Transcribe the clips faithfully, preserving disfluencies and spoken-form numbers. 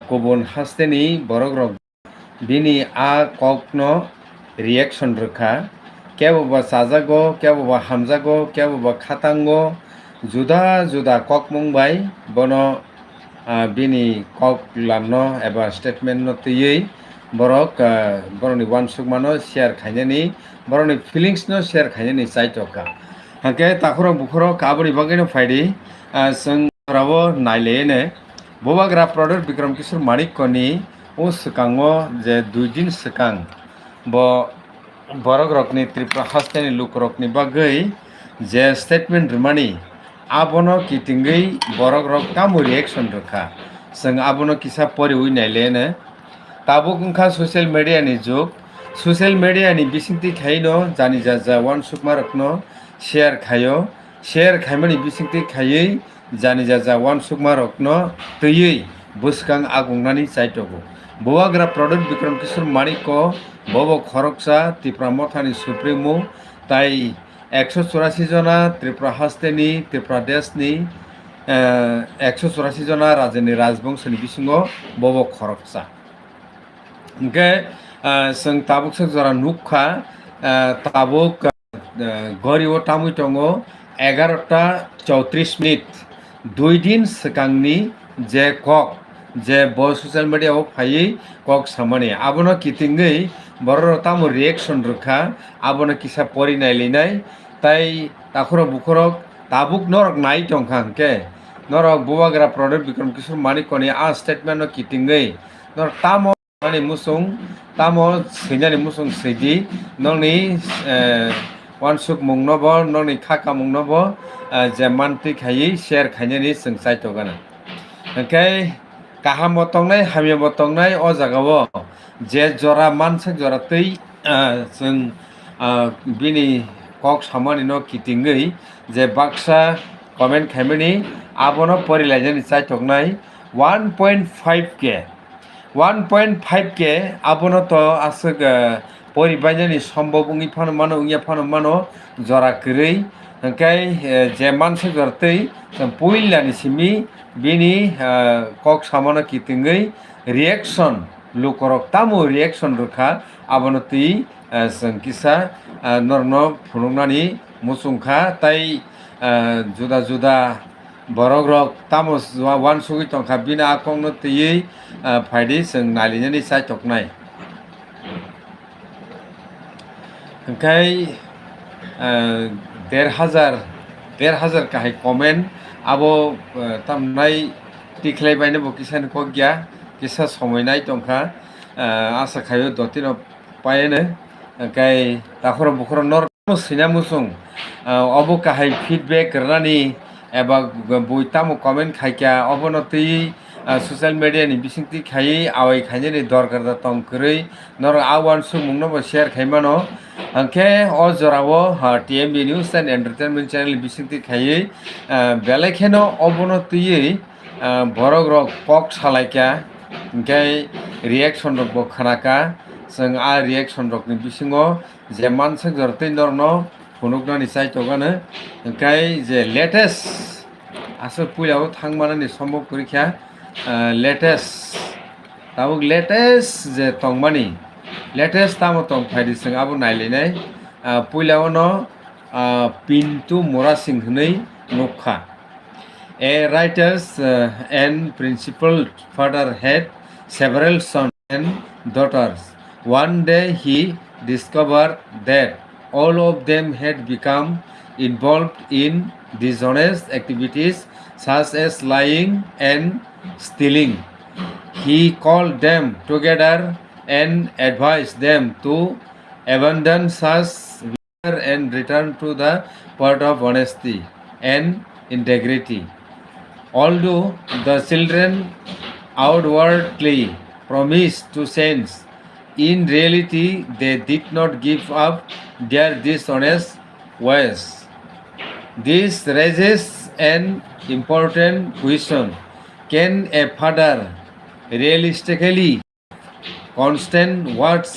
kubun hasteni borokrok bini a kokno reaction rwkha. Kebo ba chajago, kebo ba hamjago, kebo ba khatango, juda juda kokmung bai bono, ah, bini kok lamno eba statement no twiwi borok, ah, borokni uansukmano share khainani, borokni feelings no share khainani chaitokha. Hwnkhe takhorok bukhorok aboni bagwino phaidi, ah, chwng jorao nailaiene. Bubagra Pradyot Bikram Kishore Manikko ni o swkango je dui din swkang bo borokrokni, Tripura hasteni lukurokni bagwi je statement rwmani, abono kitingwi borokrok tamo reaction rwkha, chwng abono kisa poriwi nailaiene. Tabuk wngkha social media ni jug. Social media ni bisingtwi khaino jani jaja uansukmarokno share khaio. Share khaimani bisingtwi khaiwi jani jaja uansukmarokno twiwi bwskang agungnani chaitogo. Bubagra Pradyot Bikram Kishore Manikko, bobo khoroksa Tipra Mothani Supremo, tai ekso churasi jona Tripura hasteni, Tripura deshni, eh, ekso churasi jona rajani rajbongshoni bisingo bobo khoroksa. Hwnkhe, ah, chwng tabuk sak jora nukha, ah, tabuk, ah, gori o tamwi tongo egarota chowtris minute, dui din swkangni je kok, je bo social media o phaiwi kok samani, abono kitingwi bororok tamo reaction rwkha, abono kisa pori nailinai. Tai takhorok bukhorok tabuk norok nai tongkha hwnkhe, norok Bubagra Pradyot Bikram Kishore Manikko ni a statement no kitingwi norok tamo Ani muchung tamo swinani muchung swidi, nokni, eh, uansukmungnobo, nokni khakamungnobo, eh, je mantwi khaiwi share khainani chwng chaitokgana. Hwnkhe kahambo tongnai, hamyabo tongnai o jagao je jora mansak jora twi, eh, chwng, ah, bini kok samanino kitingwi je baksa comment khaimani abono porilainani chaitoknai one point five K. One point five K abono to aswk, eh, pori bainani sombok wngwi phano mano, wngya phano mano, jora kwrwi. Hwnkhe, eh, je mansa jora twi, eh, puilani simi bini, eh, kok samano kitingwi reaction, lukorok tamo reaction rwkha, abono twi, eh, chwng kisa, eh, norokno phunuknani muchungkha, tai, eh, juda juda Borokrok tamo wa-, uansugwi tongkha, bini a kokno twiwi, ah, phaidi chwng nailinani chaitoknai. Hwnkhe, ah, der hajar, der hajar kahai comment abo, ah, tamnai tikhlai baino bo kisani kok ya, kisa somoi nai tongkha, ah, asa khaio dotino paiene, hwnkhe takhoro bukhoro nor-, Tamo swina muchung, ah, obo kahai feedback rwnani eba bui tamo comment khaikha, obono twi, ah, social media ni bisingtwi khaiwi awai khainani dorkar da tong kwrwi norok a uansukmungno bo share khaimano. Hwnkhe o jorao, ah, T M B News and Entertainment channel bisingtwi khaiwi, ah, belai kheno obono twiwi, ah, borokrok kok salaikha, hwnkhe reaction rokbo khnakha. Chwng a reaction rokni bisingo je mansak jora tei norokno phunuknani chaitokgano, hwnkhe je latest aswk puilao thangmanani sombok kwrwikha, ah, latest, tabuk latest je tongmani, latest tamo tong phaidi chwng abo nailainai. Ah, puilaono, ah, Pintu Murasing hwnwi nukha. A righteous, uh, and principled father had several sons and daughters. One day he discovered that all of them had become involved in dishonest activities such as lying and stealing. He called them together and advised them to abandon such and return to the path of honesty and integrity. Although the children outwardly promised to change, in reality they did not give up their dishonest ways. This raises an important question. Can a father realistically constant watch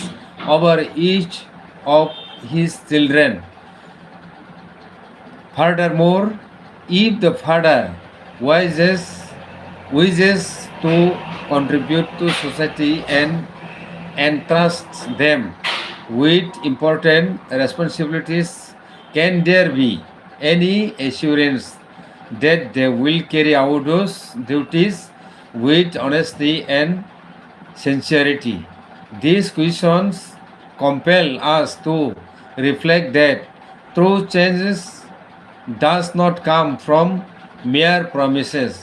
over each of his children? Furthermore, if the father wishes, wishes to contribute to society and entrusts them with important responsibilities. Can there be any assurance that they will carry out those duties with honesty and sincerity? These questions compel us to reflect that true changes does not come from mere promises,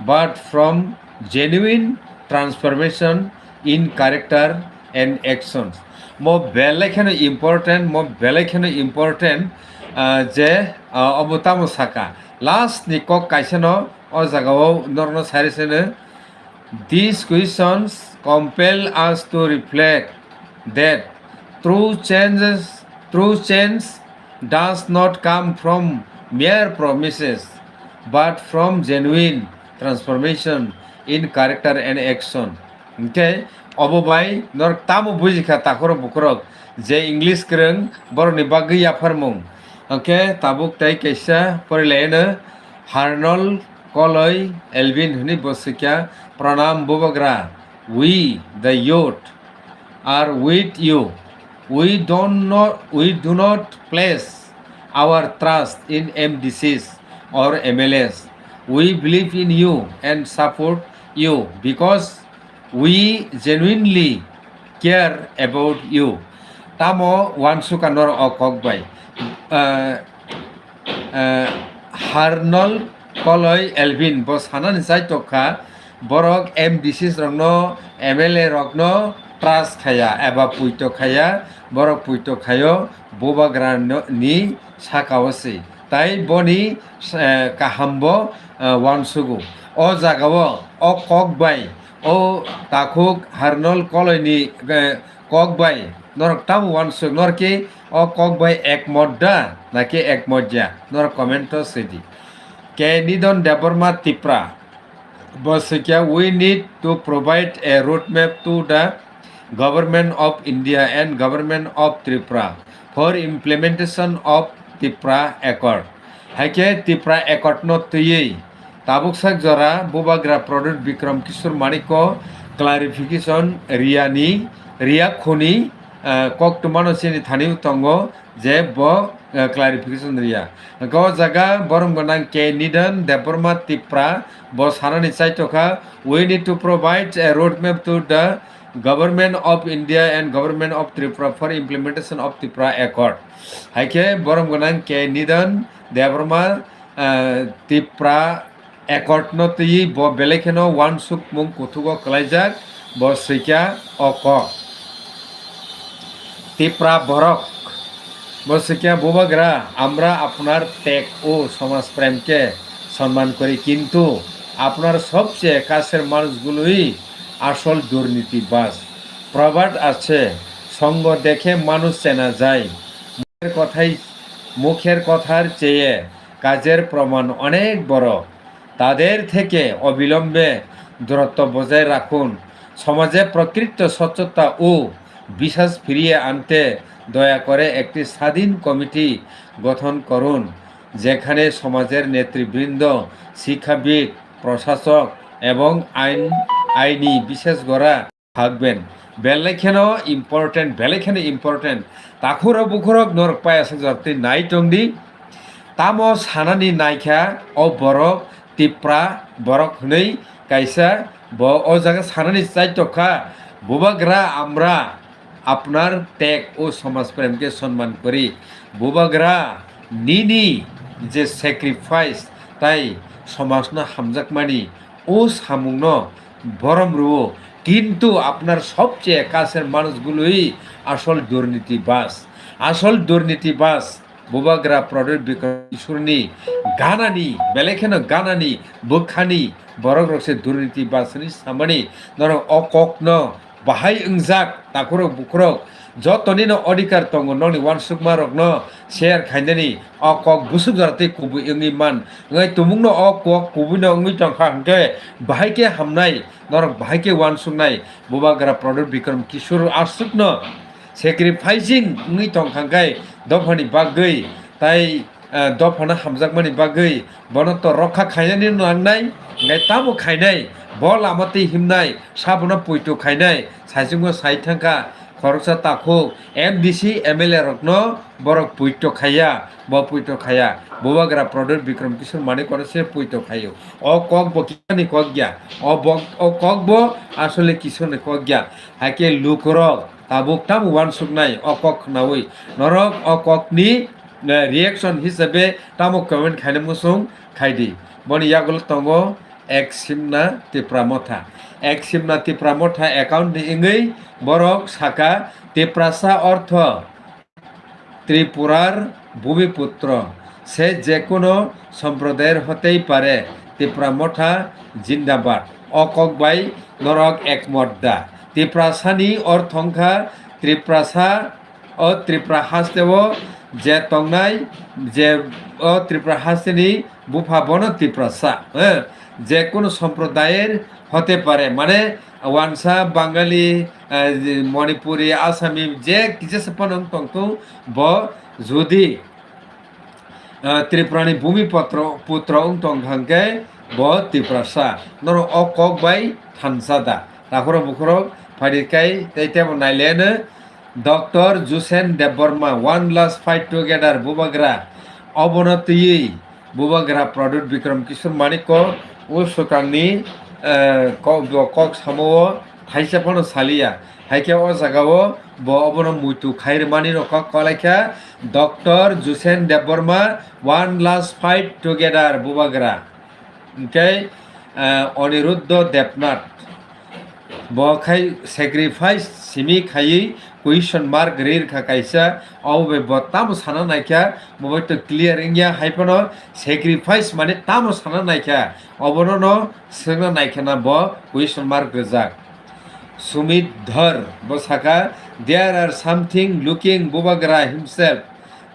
but from genuine transformation in character and actions. Mo belai kheno important, mo belai kheno important, ah, je, ah, obo tamo saka. Last ni kok kaisa no o jaga o norno sari sene. These questions compel us to reflect that true changes, true change does not come from mere promises, but from genuine transformation in character and action. Hwnkhe obo bai norok tamo bujikha takhorok bukhorok je English kwrwng borokni bagwi yapharmung. Hwnkhe tabuk tei kaisa porilaino Harnol Koloi Elvin hwnwi bo swikha, "Pranam Bubagra, we the youth are with you. We don't not, we do not place our trust in M D Cs or M L As. We believe in you and support you because we genuinely care about you." Tamo uansukha norok o kok bai? Ah, ah, Harnol Koloi Elvin bo sanani chai tokha, borok M D Cs rokno, M L A rokno trust khaya eba puito khaya, borok puito khayo Bubagra no-, ni saka o se. Tai boni, eh, kaham bo, eh, uansugo. O jaga o, o kok bai, o takhuk Harnol Koloi ni, eh, kok bai norok tamo uansuk, norok ki o kok bai ekmot da, naki ekmot ya? Norok comment o sidi. K Nidon Debbarma Tipra, bo swikha, "We need to provide a roadmap to the Government of India and Government of Tripura for implementation of Tipra Accord." Haikhe Tipra Accord no twiwi tabuk sak jora Bubagra Pradyut Bikram Kishore Manikko clarification riyani, riya khuni, eh, koktwmano chini thani tongo je bo, eh, clarification riya. Hwnkhe o jaga borom gwnang K Nidon Debbarma Tipra bo sanani chaitokha, "We need to provide a roadmap to the Government of India and Government of Tripura for implementation of Tipra Accord." Haikhe borom gwnang K Nidon Debbarma, eh, Tipra Accord no twiwi bo belai kheno uansukmung kuthugo kwlaijak, bo swikha o kok. Tipra borok, bo swikha, "Bubagra, আমরা আপনার ত্যাগ ও সমাজপ্রেমকে সম্মান করি, কিন্তু আপনার সবচেয়ে কাছের মানুষগুলোই আসল দুর্নীতিবাজ। প্রবাদ আছে, সঙ্গ দেখে মানুষ চেনা যায়। মুখের কথাই, মুখের কথার চেয়ে কাজের প্রমাণ অনেক বড়। তাদের থেকে অবিলম্বে দূরত্ব বজায় রাখুন। সমাজে প্রকৃত স্বচ্ছতা ও বিশ্বাস ফিরিয়ে আনতে দয়া করে একটি স্বাধীন কমিটি গঠন করুন, যেখানে সমাজের নেতৃবৃন্দ, শিক্ষাবিদ, প্রশাসক এবং আইন, আইনি বিশেষজ্ঞরা থাকবেন। Belai kheno important, belai kheno important. Takhurok bukhurok norok paya sak jora twi nai tong di. Tamo sanani naikha o borok Tipra borok hwnwi kaisa, bo o jaga sanani chaitokha, "Bubagra, আমরা আপনার ত্যাগ ও সমাজপ্রেমকে সম্মান করি।" Bubagra, nini je sacrifice tai somajno hamjakmani o samungno borom rwo, কিন্তু আপনার সবচেয়ে কাছের মানুষগুলোই আসল দুর্নীতিবাজ। আসল দুর্নীতিবাজ Bubagra Pradyut Bikram Kishoreni ganani, belai kheno ganani bwkhani borok rok se duriniti bachani samani. Norok o kokno bahai wngjak takhurok bukhurok jotonino odhikar tongo nokni uansukma rokno share khainani. O kok busuk jora tei kubui wngwi man wngwi tumungno o kok kubuino wngwi tongkha hwnkhe bahai khe hamnai, norok bahai khe uansuknai. Bubagra Pradyut Bikram Kishore aswkno sacrificing wngwi tongkha hwnkhe dophani bagwi tai, eh, dophano hamjakmani bagwi bono to rokha khainani nangnai, hwnkhe tamo khainai Bo lama twi himnai, sabono puitu khainai, saichungo sai thangkha, khoroksa takhuk, M D C, M L A rokno borok puitu khaiya, bo puitu khaiya. Bubagra Pradyut Bikram Kishore Manik kono se puitu khaio. O kok bo kisani kok ya, o bo, o kok bo asole kisani kok ya. Haikhe lukurok tabuk tamo uansuknai o kok khnaui. Norok o kokni, eh, reaction hisabe tamo comment khaina muchung khaidi. Boni yagulo tongo ek Simna Tipra Motha. Ek Simna Tipra Motha account ni wngwi borok saka Tiprasa ortho Tripurar Bhumiputro, se je kono somprodayar hotei pare, Tipra Motha jindabad. O kok bai norok ekmot da? Tiprasani ortho wngkha Tiprasa, o Tripura hasteo je tongnai, je o Tripura hasteni bupha bono Tiprasa, eh, je kono somprodayar hote pare, mane wansa, Bangali, eh, Manipuri, Asami, je kisa se phano wng tongthung, bo jodi, eh, Tripurani bhumi potro, putro wng tong kha hwnkhe bo Tiprasa. Norok o kok bai thansa da? Takhorok bukhorok phaidi kai tei tebo naileno Doctor Jusen Debbarma, One Last Fight Together, Bubagra, obono twiwi Bubagra Pradyut Bikram Kishore Manikko o swkangni, eh, kok, bo kok samo o thaisa phano saliya. Haikhe o jagao bo obono muitu khai rwmani rokha kwlaikha Doctor Jusen Debbarma, One Last Fight Together, Bubagra. Hwnkhe, eh, Aniruddha Debnath, bo khai sacrifice simi khaiwi question mark ri rwkha kaisa, obo bai bo tamo sana naikha, bo bai to clear wngya, hai phano sacrifice mane tamo sana naikha, obono no swngna naikha na bo question mark rijak. Sumit Dhar bo saka, "There are something looking Bubagra himself,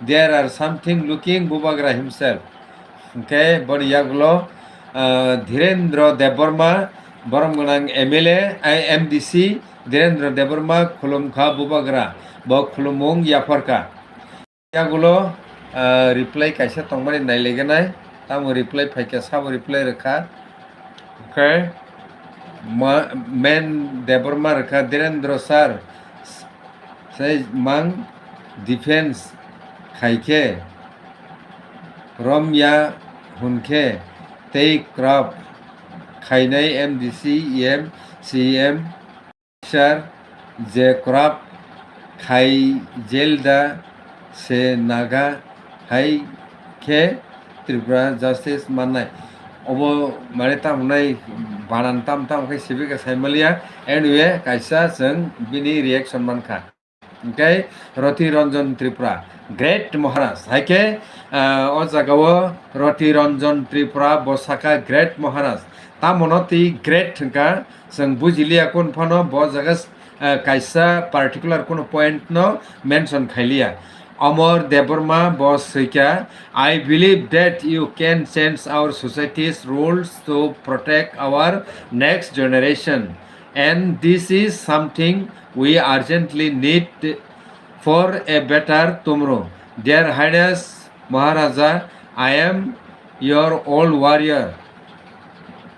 there are something looking Bubagra himself." Hwnkhe boni yagulo, ah, Dhirendra Debbarma, borom gwnang M L A, ai, M D C, Dhirendra Debbarma khulumkha Bubagra, bo khulumung yapharkha. Yagulo, ah, reply kaisa tongmani naileganai, tamo reply phaikha, sabo reply rwkha. Hwnkhe ma-, Men Debbarma rwkha, Dhirendra sir, Sai mang defense khaikhe romya hwnkhe tei corrupt khainai M D C, E M, C E M, sir, je corrupt khai jail da se naga hai khe Tripura justice mannai. Obo mane tamo hwnai banan tam tam khe sibika saimaliya. Anyway, kaisa chwng bini reaction mankha. Hwnkhe Roti Ranjan Tripura, Great Maharaj. Haikhe, ah, o jagao Roti Ranjan Tripura bo saka Great Maharaj. Tamono twi great hwnkha, chwng bujiliya kun phano bo jaga, ah, kaisa particular kuno point no mention khailiya. Amar Debbarma bo swikha, "I believe that you can change our society's rules to protect our next generation. And this is something we urgently need for a better tomorrow. Their Highness Maharaja, I am your old warrior,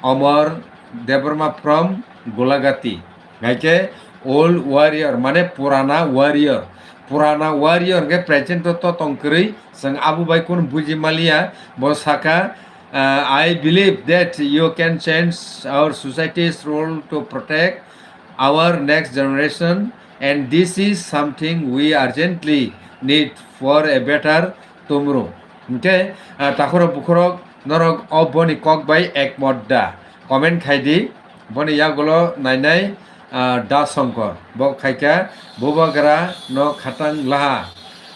Amar Debbarma from Golagati." Haikhe old warrior mane purana warrior. Purana warrior hwnkhe present o to tong kwrwi, chwng abo bai kunu buji maliya. Bo saka, Uh, "I believe that you can change our society's role to protect our next generation, and this is something we urgently need for a better tomorrow." Hwnkhe, uh, takhorok bukhorok norok o boni kok bai ekmot da? Comment khai di. Boni yagulo nainai, ah, Da Songkor. Bo khaikha, "Bubagra no khatang laha.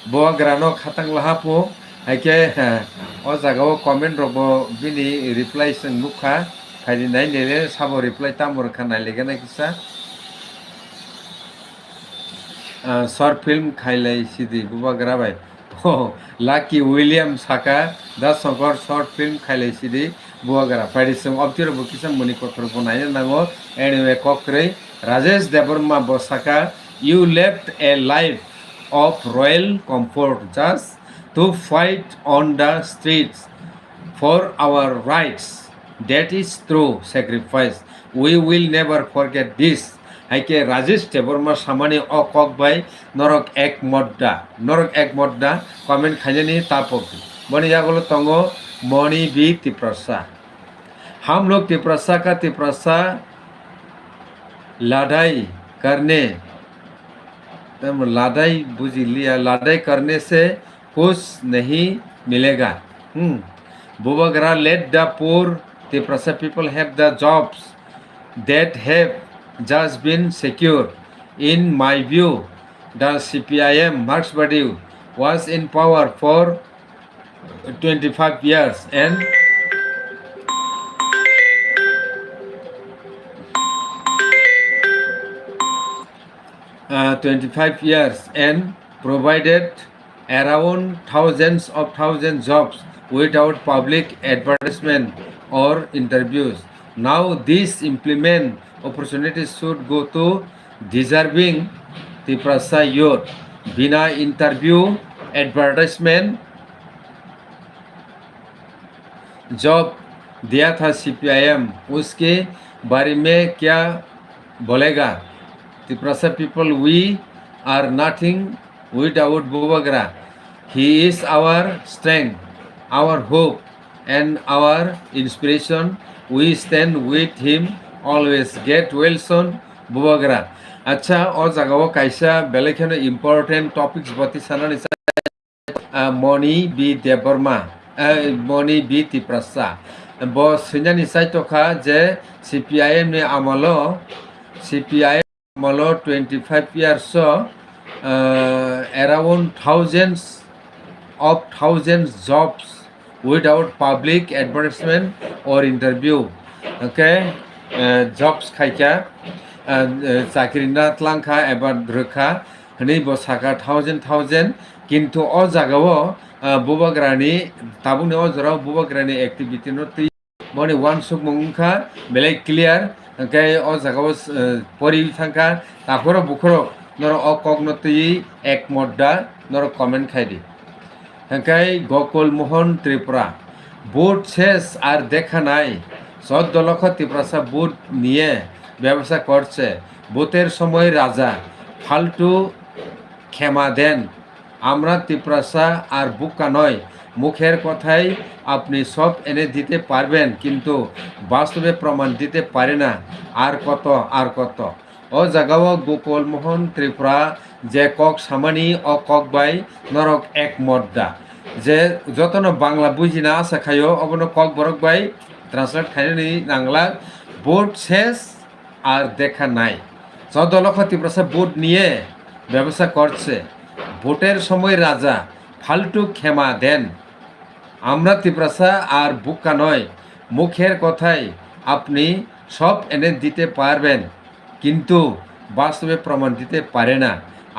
Bubagra no khatang laha phu." Haikhe, o jagao comment rokbo bini reply chwng nukha. Phaidi nai nele sabo reply tamo rwkha nailegena kisa. Ah, short film khailai sidi Bubagra bai. Oh, Lucky William saka, Da Songkor short film khailai sidi Bubagra. Phaidi chwng obtiro bo kisa muni kotor bo naina nango. Anyway, kok kwrwi Rajesh Debbarma bo saka, "You left a life of royal comfort just to fight on the streets for our rights." That is true sacrifice. We will never forget this. Hai khe Rajesh Debbarma samani o kok bai norok ekmot da? Norok ekmot da? Comment khainani tapok di. Boni yagulo tongo Moni B Tiprasa. हम लोग तिप्रसा का तिप्रसा लड़ाई करने, लड़ाई बुझ लिया, लड़ाई करने से कुछ नहीं मिलेगा। Hmm. Bubagra, let the poor Tiprasa people have the jobs that have just been secured. In my view, the C P I M Marxist Party was in power for twenty-five years and uh, twenty-five years and provided around thousands of thousand jobs without public advertisement or interviews. Now this employment opportunity should go to deserving Tiprasa youth. बिना interview, advertisement, job दिया था C P I M, उसके बारे में क्या बोलेगा? Tiprasa people, we are nothing without Bubagra. He is our strength, our hope, and our inspiration. We stand with him always. Get well soon, Bubagra. Acha, o jaga o kaisa belai kheno important topics bati sanani ah, Moni B Debbarma, eh, Moni B Tiprasa. Bo swinani saitokha je C P I M ni amolo, C P I M amolo twenty-five years o, ah, around thousands of thousands jobs without public advertisement or interview. Okay, eh, jobs khaikha, eh, eh, chakri na tlangkha eba rwkha. Hwnwi bo saka thousand thousand, kintu o jagao, ah, Bubagrani, tabukni o jorao Bubagrani activity no twi boni uansukmung wngkha belai clear, hwnkhe o jagao, ah, poriwi thangkha, takhoro bukhoro norok o kokno twiwi ekmot da, norok comment khai di. Hwnkhe Gokul Mohan Tripura, vote শেষ আর দেখা নাই, চোদ্দ লক্ষ তিপ্রাসা ভোট নিয়ে ব্যবসা করছে, ভোটের সময় রাজা, ফালতু ক্ষমা দেন। আমরা তিপ্রাসা আর বোকা নয়, মুখের কথায় আপনি সব এনে দিতে পারবেন, কিন্তু বাস্তবে প্রমাণ দিতে পারে না। আর কত, আর কত? O jagao Gokul Mohan Tripura je kok samani, o kok bai norok ekmot da? Je jotono Bangla bujina asa khaio, obono Kokborok bai translate khainani nangla. Vote শেষ আর দেখা নাই। চোদ্দ লক্ষ তিপ্রাসা ভোট নিয়ে ব্যবসা করছে। ভোটের সময় রাজা, ফালতু ক্ষমা দেন। আমরা তিপ্রাসা আর বোকা নয়, মুখের কথায় আপনি সব এনে দিতে পারবেন, কিন্তু বাস্তবে প্রমাণ দিতে পারে না।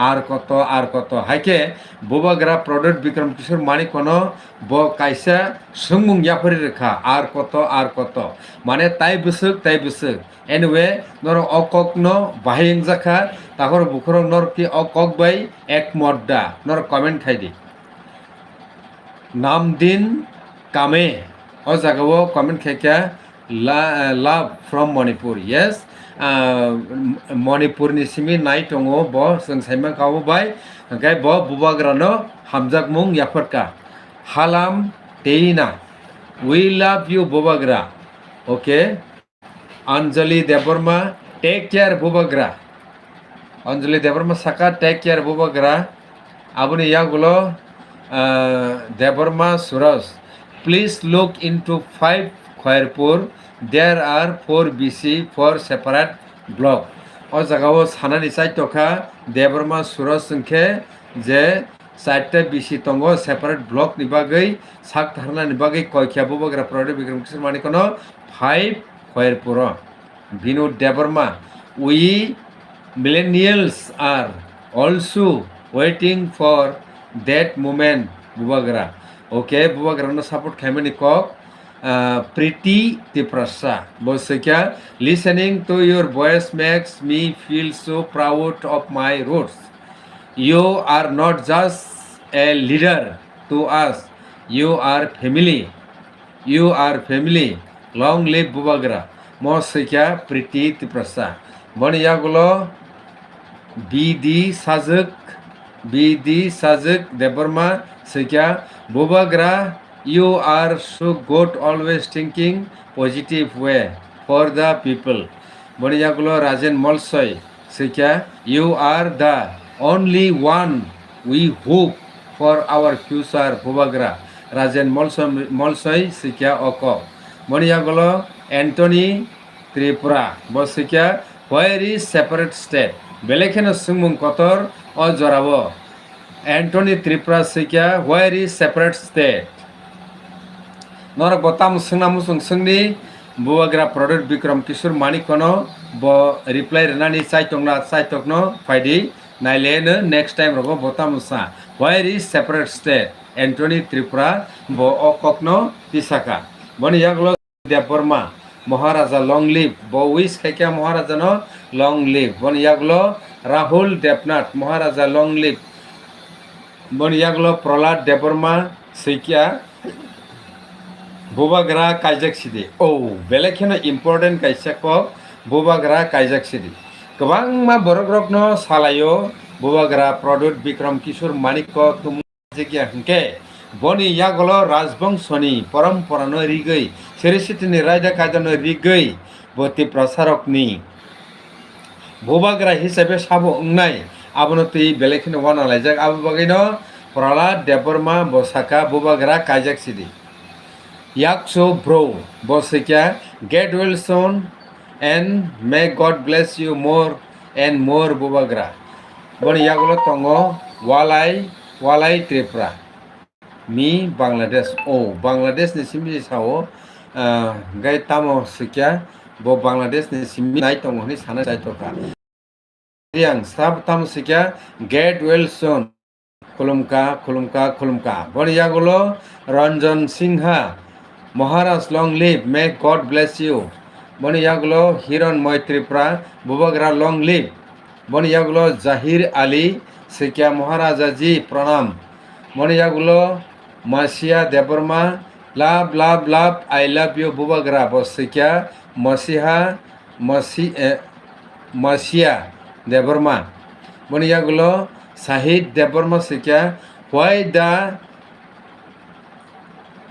আর কত, আর কত? Hai khe Bubagra Pradyot Bikram Kishore Manikno bo kaisa swngmung yaphari rwkha, ar koto, ar koto. Mane tai bwswk, tai bwswk. Anyway, norok o kokno bahai wngjakha, takhoro bukhorok norok ki o kok bai ekmot da? Norok comment khai di. Namdin Kame, o jagao comment khaikha, la-, love from Manipur. Yes, ah, Manipur ni simi nai tongo bo, chwng saimankha obo bai, hwnkhe bo Bubagrano hamjakmung yapharkha. Halam Teina, we love you Bubagra. Okay. Anjali Debbarma, take care Bubagra. Anjali Debbarma saka, take care Bubagra. Aboni yagulo, ah, Debbarma Suraj, please look into five Khairpur. There are four B C, four separate block. O jagao sanani chaitokha Debbarma Suraj hwnkhe je charta B C tongo, separate block ni bagwi sak tharnani bagwi koikha Bubagra Pradyot Bikram Kishore Manikno five Khairpuro. Binod Debbarma, we millennials are also waiting for that moment, Bubagra. Okay, Bubagrano support khaimani kok, ah, Priti Tiprasa. Bo swikha, listening to your voice makes me feel so proud of my roots. You are not just a leader to us, you are family. You are family. Long live Bubagra. Mo swikha Priti Tiprasa. Boni yagulo B D Sajwk, B D Sajwk Debbarma swikha, Bubagra, you are so good, always thinking positive way for the people. Boni yagulo Rajen Molsoi swikha, you are the only one we hope for our future, Bubagra. Rajen Molsoi, Molsoi swikha o kok. Boni yagulo Anthony Tripura, bo swikha, where is separate state? Belai kheno swngmung kotor o jorao. Anthony Tripura swikha, where is separate state? Norok bo tamo swngna muchung swngni, Bubagra Pradyut Bikram Kishore Manikkono bo reply rwnani chaitokna chaitokno phaidi, naileno next time rogo bo tamo sa, where is separate state? Anthony Tripura bo o kokno tisaka. Boni yagulo Debbarma, Maharaja long live, bo wish khaikha Maharajano long live. Boni yagulo Rahul Debnath, Maharaja long live. Boni yagulo Prahlad Debbarma swikha, Bubagra kaijak sidi. Oh, belai kheno important kaisa kok, Bubagra kaijak sidi. Kwbangma borok rokno salaio, Bubagra Pradyut Bikram Kishore Manikko tum- Jigya hwnkhe, boni yagulo rajbongshoni poromporano rigwi, sirisitini raida kaidano rigwi, bo Tiprasarokni Bubagra hisabe sabo wngnai, abono twi belai kheno uanalaijak. Abo bagwino Prahlad Debbarma bo saka, Bubagra kaijak sidi. Yakso bro, bo swikha, get well soon and may God bless you more and more, Bubagra. Boni yagulo tongo Walai, Walai Tripura. Mi Bangladesh. Oh, Bangladesh ni simi sao, ah, gai tamo swikha, bo Bangladesh ni simi nai tongo hwnwi sana chaitokha. Yang sab tamo swikha, get well soon. Khulumkha, khulumkha, khulumkha. Boni yagulo Ranjan Singha, Maharaj long live, may God bless you. Boni yagulo Hiron Moi Tripura, Bubagra long live. Boni yagulo Zahir Ali, swikha Maharaja ji pranam. Boni yagulo Masia Debbarma, love, love, love, I love you Bubagra, bo swikha Masiha, Masi-, eh, Masia Debbarma. Boni yagulo Sahid Debbarma swikha, why the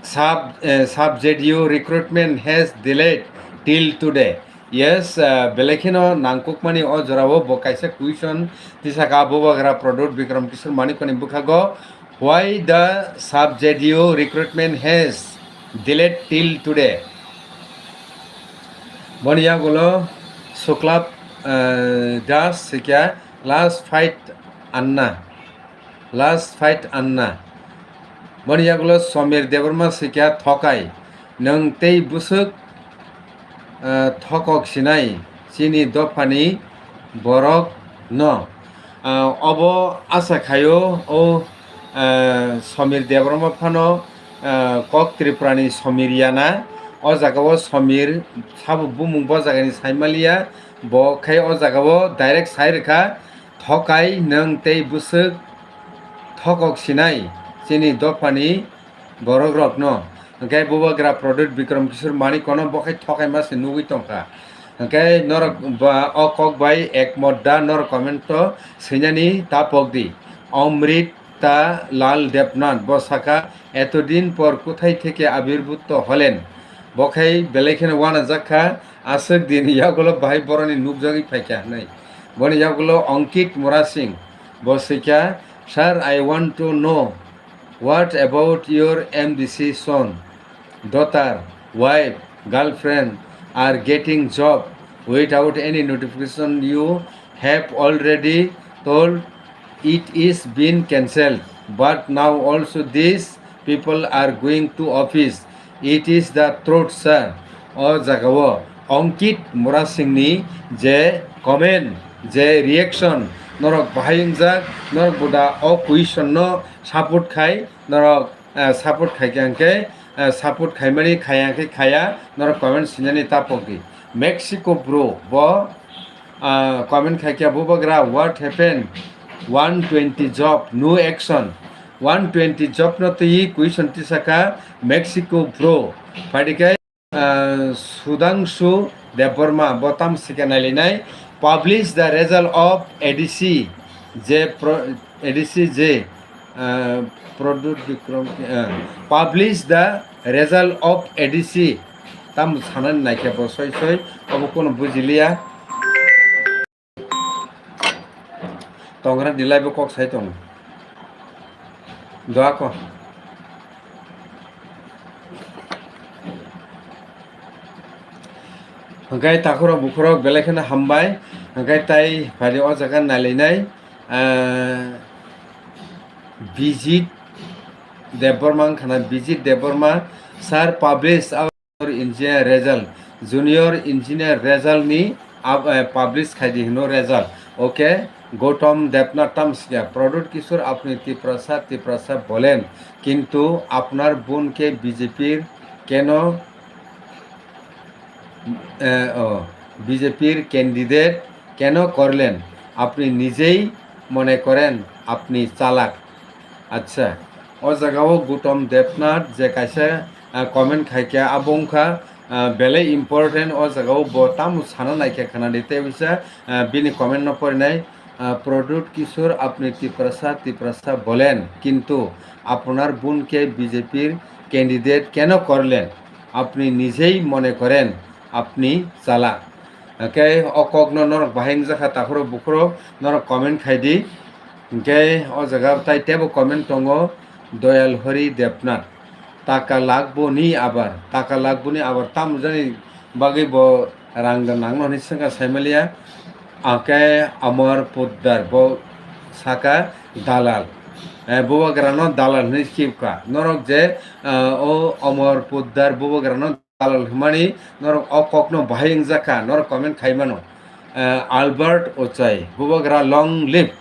sub, eh, sub J D U recruitment has delayed till today? Yes, uh, belai kheno nangkukmani o jorao bo kaisa question tisaka Bubagra Pradyut Bikram Kishore Manikkoni bwkhago, why the sub J D U recruitment has delayed till today? Boni yagulo Suklab, eh, Das swikha, last fight Anna. Last fight Anna. Boni yagulo Somir Debbarma swikha, thokai. Nwng tei bwswk, eh, thokok sinai chini dophani borok no. Ah, obo asa khaio o, ah, Somir Debbarma phano, ah, kok Tripurani Somir yana. O jagao Somir sabo bumung bo jagani saimaliya. Bo khai o jagao direct sai rwkha, thokai nwng tei bwswk thokok sinai chini dophani borok rokno. Hwnkhe Bubagra Pradyut Bikram Kishore Manikkono bo khai thokaima se nugwi tongkha. Hwnkhe norok ba o kok bai ekmot da, norok comment o swinani ta pokdi. Amrita Lal Debnath bo saka, etodin por kothai theke abirbhuto holen? Bo khai belai kheno uanajak kha, aswk din yagulo bahai boroni nukjagwi phaikha hwnwi. Boni yagulo Ankit Murasing bo swikha, Sir, I want to know what about your M D C son, daughter, wife, girlfriend are getting job without any notification? You have already told it is been cancelled, but now also these people are going to office. It is the truth, sir. O jagao Ankit Murasingni je comment, je reaction, norok bahai wngjak, norok boda o question no support khai, norok, eh, support khai khe hwnkhe, eh, support khaimani khaya khe khaya, norok comment sinani ta pokdi. Mexico bro bo, ah, comment khaikha, Bubagra, what happened? One twenty job, no action. One twenty job no twi question tisaka Mexico bro. Phaidi khe ah, Sudhangshu Debbarma, bo tam sika nailinai. Publish the result of A D C, je pro-, A D C je, ah, Pradyut Bikram, ah, publish the result of A D C. Tam sanani naikhe bo soi soi, obo kono bujiliya. Tongra ni live o kok sai tongo. Doa ko. Hwnkhe takhurok bukhurok belai kheno hambai. Hwnkhe tai phai o jaga nailainai, ah, Bijit Debbarma wngkha na, Bijit Debbarma, sir, publish our engineer result, junior engineer result ni ab-, eh, publish khai di hino result. Okay, Gautam Debnath tam sikya, Pradyut Kishore apni Tiprasa, Tiprasa bolen, kintu apnar bon ke B J P r keno, eh, oh, B J P r candidate keno korlen? Apni nijei mone koren apni chalak. Acha, o jaga o Gautam Debnath je kaisa, ah, comment khaikha, abo wngkha, ah, belai important. O jaga o bo tamo sana naikha khwnadi, tei bisa, ah, bini comment no porinai, ah, Pradyut Kishore apni Tiprasa, Tiprasa bolen, kintu apnar bon ke B J P r candidate keno korlen? Apni nijei mone koren apni chalak. Hwnkhe o kokno norok bahai wngjakha, takhurok bukhurok norok comment khai di. Hwnkhe o jaga tai teibo comment tongo, Doyal Hori Debnath. Taka lagbo ni abar, taka lagbo ni abar, tamo jani bagwi bo rang da nangno hinwi swngkha saimaliya. Hwnkhe Amar Poddar bo saka dalal. Eh, bubagrano dalal hinwi khibka. Norok je, eh, o Amar Poddar bubagrano dalal hwnmani norok o kokno bahai wngjakha, norok comment khai mano. Eh, Albert Ochai, bubagra long live.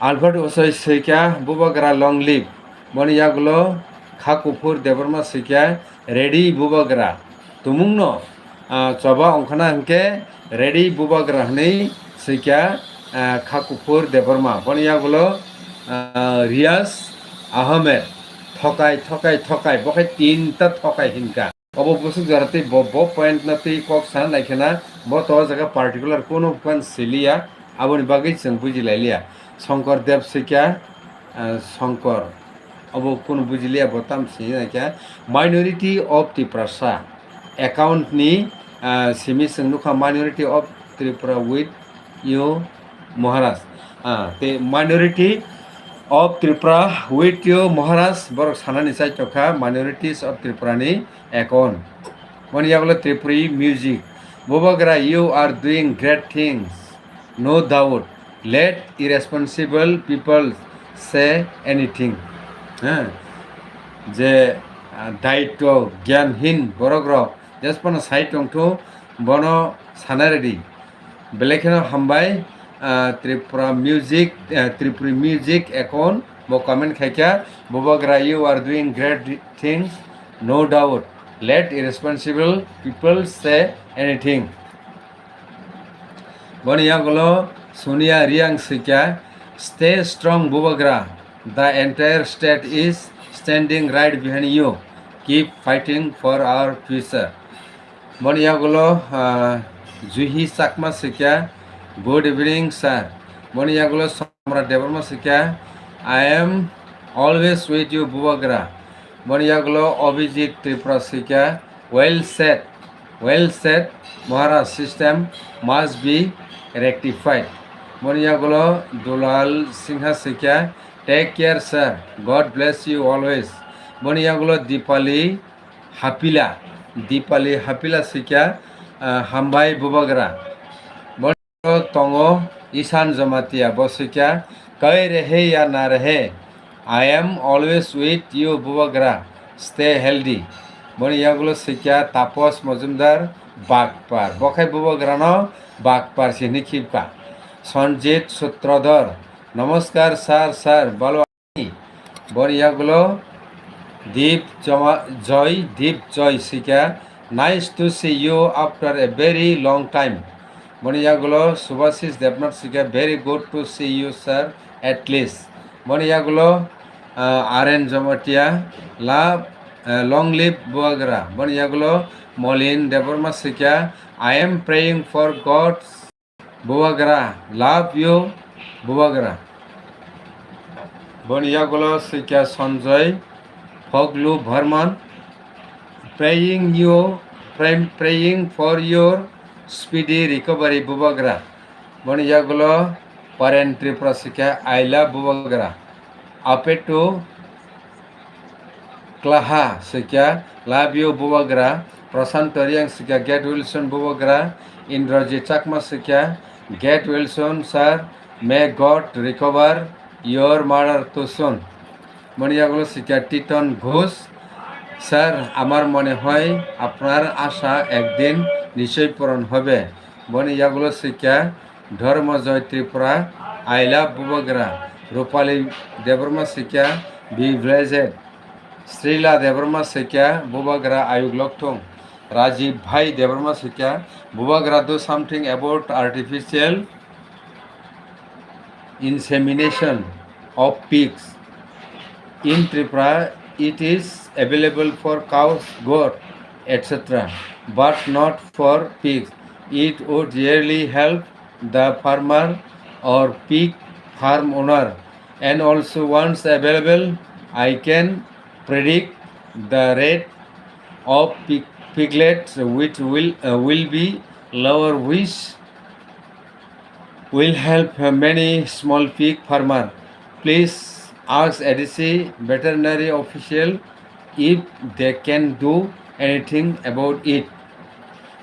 Albert Ochai swikha, bubagra long live. Boni yagulo Kha Kuphur Debbarma swikha, ready bubagra. Tumungno, ah, choba ongkhana hwnkhe ready bubagra hwnwi swikha, ah, Kha Kuphur Debbarma. Boni yagulo, ah, Riyaz Ahmed, thokai, thokai, thokai, bo khe tinta thokai hinka. Obo bwswk jora tei bo, bo point no tei kok sana naikhena, bo to o jaga particular kuno phan siliya, aboni bagwi chwng bujilailiya. Shankar Dev swikha, ah, Shankar, obo kuno bujiliya, bo tam sini naikha. Minority of Tiprasa account ni, ah, simi chwng nukha, minority of Tripura with you Maharaj. Ah, tei minority of Tripura with you Maharaj, borok sanani chai tongkha minorities of Tripura ni account. Boni yagulo Tripuri music. Bubagra, you are doing great things, no doubt. Let irresponsible people say anything. Ha? Je, ah, daityo gyanhin borok rok jesphano sai tongthu, bono sana ready. Belai kheno hambai, ah, Tripura music, ah, Tripuri music account bo comment khaikha, Bubagra, you are doing great things, no doubt. Let irresponsible people say anything. Boni yagulo Sonia Riang swikha, stay strong Bubagra, the entire state is standing right behind you, keep fighting for our future. Boni yagulo, ah, Juhi Chakma swikha, good evening sir. Boni yagulo Samrat Debbarma swikha, I am always with you Bubagra. Boni yagulo Abhijit Tripura swikha, well said, well said, Maharaj, system must be rectified. Boni yagulo Dulal Singha swikha, take care sir, God bless you always. Boni yagulo Dipali Hapila, Dipali Hapila swikha, ah, hambai Bubagra. Tongo Ishan Jamatia, bo swikha, kai rahe ya na rahe, I am always with you Bubagra, stay healthy. Boni yagulo swikha Tapos Mojumdar, Bagpar. Bo khai Bubagrano Bagpar sini khibka. Sanjit Sutradhar, namaskar sir, sir, balo. Boni yagulo Deep Joma-, Joy, Deep Joy swikha, nice to see you after a very long time. Boni yagulo Subhasis Debnath swikha, very good to see you sir, at least. Boni yagulo, ah, Aren Jomatia, love Uh, long live Bubagra. Boni yagulo Molin Debbarma sikya, I am praying for God's Bubagra, love you, Bubagra. Boni yagulo sikya Sanjay Phoglu Bharman, praying you, pray, praying for your speedy recovery, Bubagra. Boni yagulo Paren Tripura sikya, I love Bubagra. Apetu Klaha sikya, love you Bubagra. Prashant Toriang sikya, get well soon Bubagra. Indrajit Chakma sikya, get well soon sir, may God recover your mother too soon. Boni yagulo sikya Titon Ghosh, sir, আমার মনে হয় আপনার আশা একদিন নিশ্চয় পূরণ হবে. Boni yagulo sikya Dharma Joy Tripura, I love Bubagra. Rupali Debbarma sikya, be blessed. Srila Debbarma sikya, Bubagra ayuk lokthung. Rajiv Bhai Debbarma sikya, Bubagra do something about artificial insemination of pigs. In Tripura, it is available for cows, goat, et cetera, but not for pigs. It would really help the farmer or pig farm owner. And also, once available, I can predict the rate of pig, piglets, which will, uh, will be lower, which will help many small pig farmer. Please ask A D C veterinary official if they can do anything about it.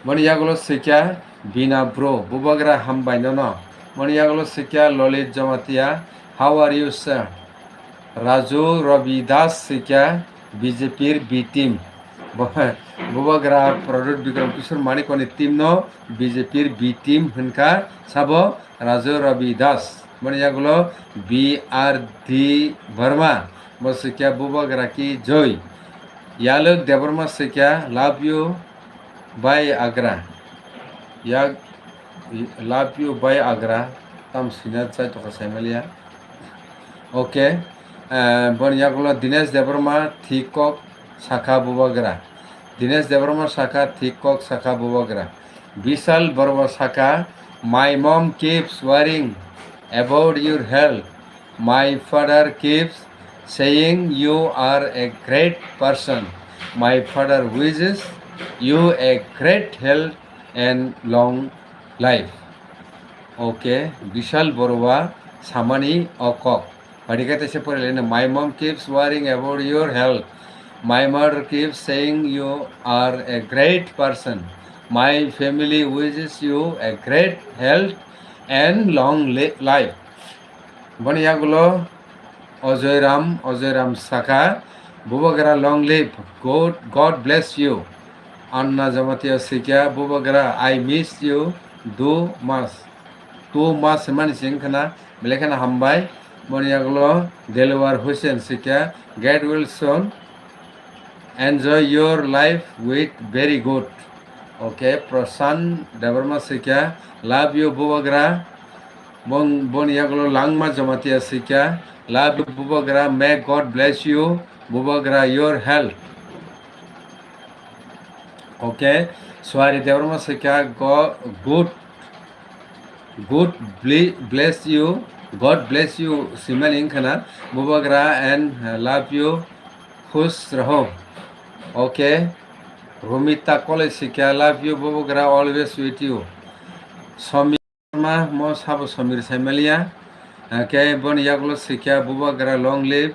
Boni yagulo sikya Bina Bro, Bubagra hambai nono. Boni yagulo sikya Lolit Jamatia, how are you sir? Raju Ravi Das sikya, B J P R B team. Bo-, Bubagra Pradyut Bikram Kishore Manikoni team no B J P R B team hinka sabo Raju Ravi Das. Boni yagulo B R D Verma. Bo sikya Bubagra ki joy. Yaluk Debbarma sikya, love you, bhai Agra. Yak, love you, bhai Agra. Tam sina chai toka saimaliya. Okay. Eh, boni yagulo Dinesh Debbarma, thik kok saka Bubagra. Dinesh Debbarma saka, thik kok saka Bubagra. Bishal Borwa saka, my mom keeps worrying about your health. My father keeps saying you are a great person. My father wishes you a great health and long life. Okay, Bishal Borwa samani o kok. Phaidi khe teisa pori lai no, my mom keeps worrying about your health. My mother keeps saying you are a great person. My family wishes you a great health and long li-, life. Boni yagulo Ajoy Ram, Ajoy Ram saka, Bubagra long live, God, God bless you. Anna Jamatia sikya, Bubagra, I miss you, do mas. Two mas mani sing khana, belai kheno hambai. Boni yagulo Delwar Hussain sikya, get well soon. Enjoy your life with very good. Okay, Prashant Debbarma sikya, love you Bubagra. Bon, boni yagulo Langma Jamatia sikya, love you Bubagra. May God bless you Bubagra, your health. Okay, Suari Debbarma sikya, go, good, good ble-, bless you, God bless you simani wngkhana Bubagra and, uh, love you, khush raho. Okay, Rumita Kolai sikya, love you Bubagra, always with you. Somi Ma mo sabo Somir Saimaliya, hake boni yagulo sikya, Bubagra long live,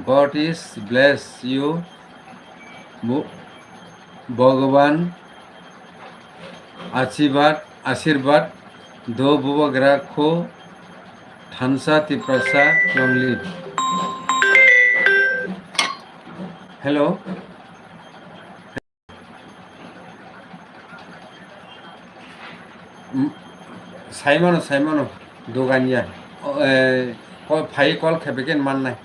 God is bless you, Bu-, Bhagwan Ashirbad, Ashirbad do Bubagra kho thansa Tiprasa long live. Hello. Mm, saimano, saimano, doganya. O, eh, ko-, phai call khebekin mannai.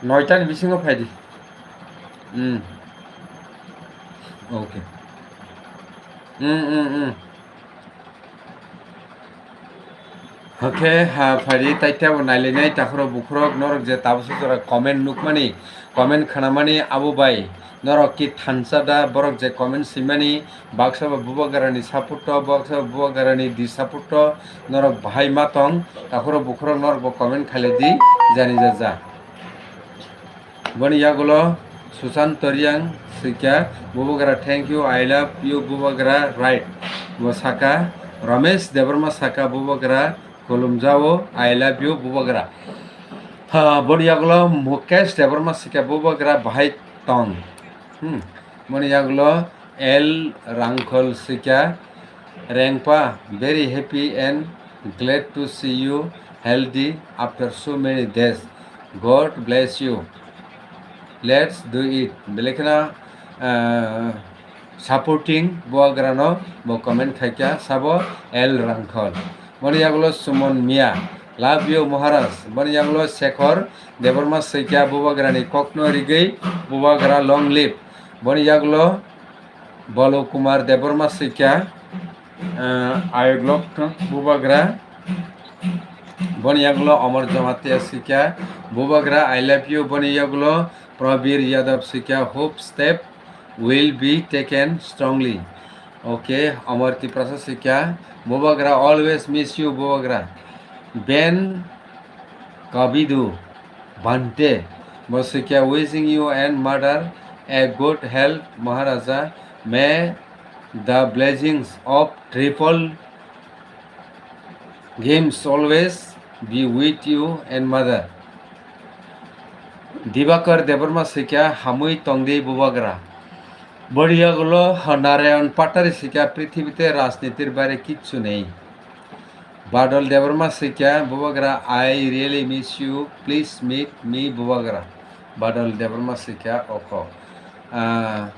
Noitani bisingo phaidi. Mm. Okay. Mm, mm, mm. Hwnkhe, ha, phaidi taitabo nailainai takhorok bukhorok norok je tabuksa jora comment nukmani, comment khnamani abo bai norok ki thansa da borok je comment swimani baksa ba bubagrani support o, baksa ba bubagrani dissupport o norok bahai ma tong takhorok bukhorok norok bo comment khailai di jani jaja. Boni yagulo Susanto Riang swikha, "Bubagra, thank you, I love you, Bubagra," right? Bo saka, Ramesh Debbarma saka, "Bubagra, khulumjao, I love you, Bubagra." Ha, boni yagulo Mukesh Debbarma swikha, "Bubagra, bahai tong?" Hmm. Boni yagulo L Rangkhol swikha, "Rengpa, very happy and glad to see you healthy after so many days. God bless you. Let's do it." Belai kheno, ah, supporting bubagrano bo comment khaikha sabo L Rangkhol. Boni yagulo Suman Mia, "Love you, Maharaj." Boni yagulo Shekhar Debbarma swikha, "Bubagrani kokno rigwi, Bubagra long live." Boni yagulo Balo Kumar Debbarma swikha, ah, "I love Bubagra." Boni yagulo Omar Jamatia swikha, "Bubagra, I love you." Boni yagulo Prabir Yadav swikha, "Hope step will be taken strongly." Okay, Omar Tiprasa swikha, "Bubagra, always miss you, Bubagra." Ben Kabidu Bhante bo swikha, "Wishing you and mother a good health, Maharaja. May the blessings of triple games always be with you and mother." Dibakar Debbarma swikha, "Hamwi tongdi, Bubagra." Boni yagulo Narayan Patari swikha, "Prithibite rajnitir baire kichu nei." Badal Debbarma swikha, "Bubagra, I really miss you. Please meet me, Bubagra." Badal Debbarma swikha, oko. Ah,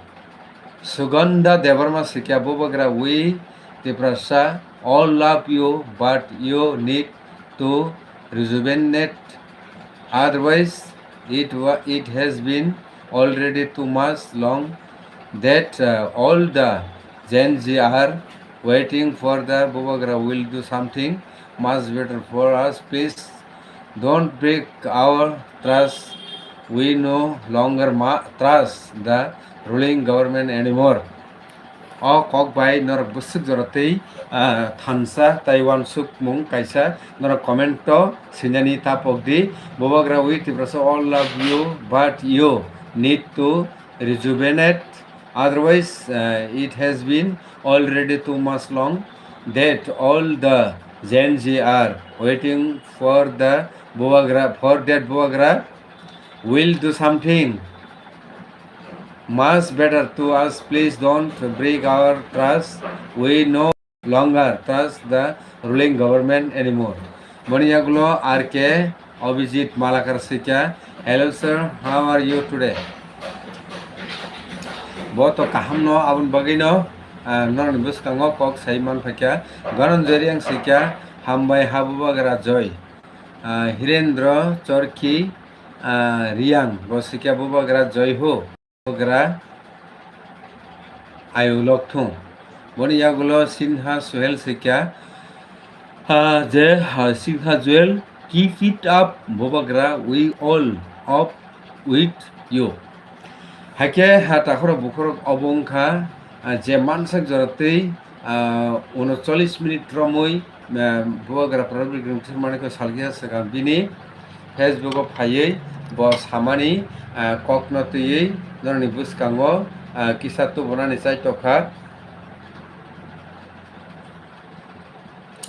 Sugandha Debbarma swikha, "Bubagra, we Tiprasa all love you, but you need to rejuvenate. Otherwise, it wa-, it has been already too much long that, uh, all the Gen Z are waiting for the Bubagra will do something much better for us. Please don't break our trust. We no longer ma-, trust the ruling government anymore." O kok bai norok bwswk jora tei, ah, thansa tei uansukmung kaisa norok comment o swinani ta pok di. Bubagra, we Tiprasa all love you, but you need to rejuvenate. Otherwise, uh, it has been already too much long that all the Gen Z are waiting for the Bubagra, for that Bubagra will do something much better to us. Please don't break our trust. We no longer trust the ruling government anymore. Boni yagulo R K Abhijit Malakar swikha, "Hello sir, how are you today?" Bo to kaham no, aboni bagwi no, ah, norokni bwskango kok sai man phaikha. Ganon Joriang swikha, "Hambai ha Bubagra joy." Ah, Hirendra Chorkhi, ah, Riang bo swikha, "Bubagra joy ho." Bubagra ayulok thung. Boni yagulo Sinha Suhel swikha, ah, je, ah, Sinha Jewel, "Keep it up, Bubagra, we all up with you." Haikhe ha takhorok bukhorok obo wngkha, ah, je mansak jora twi, ah, unocholish minute romwi, ah, Bubagra Prabir Grimthir Manikno salkhe swkang bini Facebook o phaiwi bo samani, ah, kokno twiwi norokni bwskango, ah, kisa tubunani chaitokha.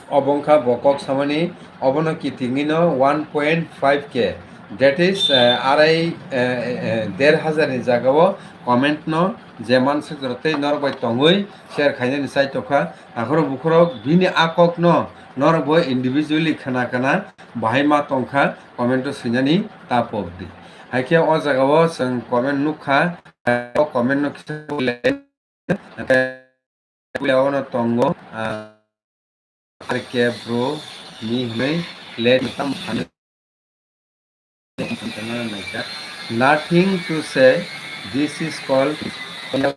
Obo wngkha bo kok samani, obono kitingwino one point five K, that is, eh, arai, eh, eh, der hajar ni jagao comment no je mansak jora tei norok bai tongwi share khainani chaitokha. Takhorok bukhorok bini a kokno norok bo individually khna khna bahai ma tongkha, comment o swinani ta pok di. Haikhe o jagao chwng comment nukha, o comment no kisa Puila ono tongo, ah, R K bro ni hwnwi let tam thani. Nothing to say, this is called, uh,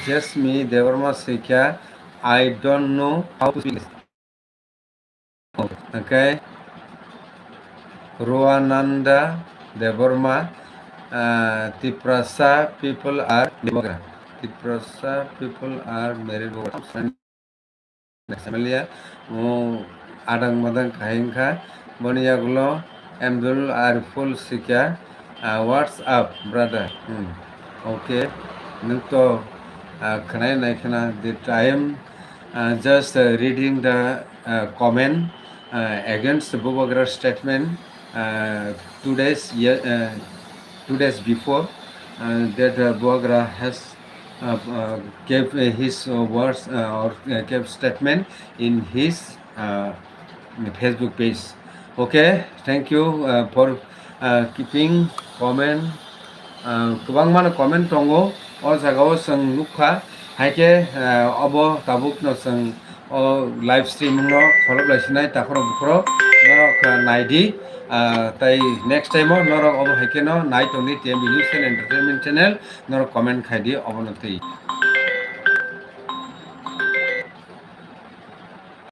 Jasmine Debbarma swikha, I don't know how to speak. Okay. Ruananda Debbarma, uh, Tiprasa people are Tiprasa people are married. Next familia, mo adang madang kahingkha, boni yagulo Abdul Ariful Sikya, uh, what's up, brother? Hmm. Okay, nung to, uh, khnai nai khna, that I am, uh, just, uh, reading the, uh, comment, uh, against the Bubagra statement, uh, two days, ye- uh, two days before, uh, that, uh, Bubagra has, uh, uh, gave, uh, his, uh, words, uh, or, uh, gave statement in his, uh, Facebook page. Okay, thank you, uh, for, uh, keeping comment. Uh, kwbangma no comment tongo, o jaga o chwng nukha, hai khe, uh, obo tabuk no chwng o live streaming no kholop lai sinai takhorok bukhorok norok, uh, nai di, uh, tai next time o norok obo hai khe no nai tong di T M B News and Entertainment channel, norok comment khai di obo no twi.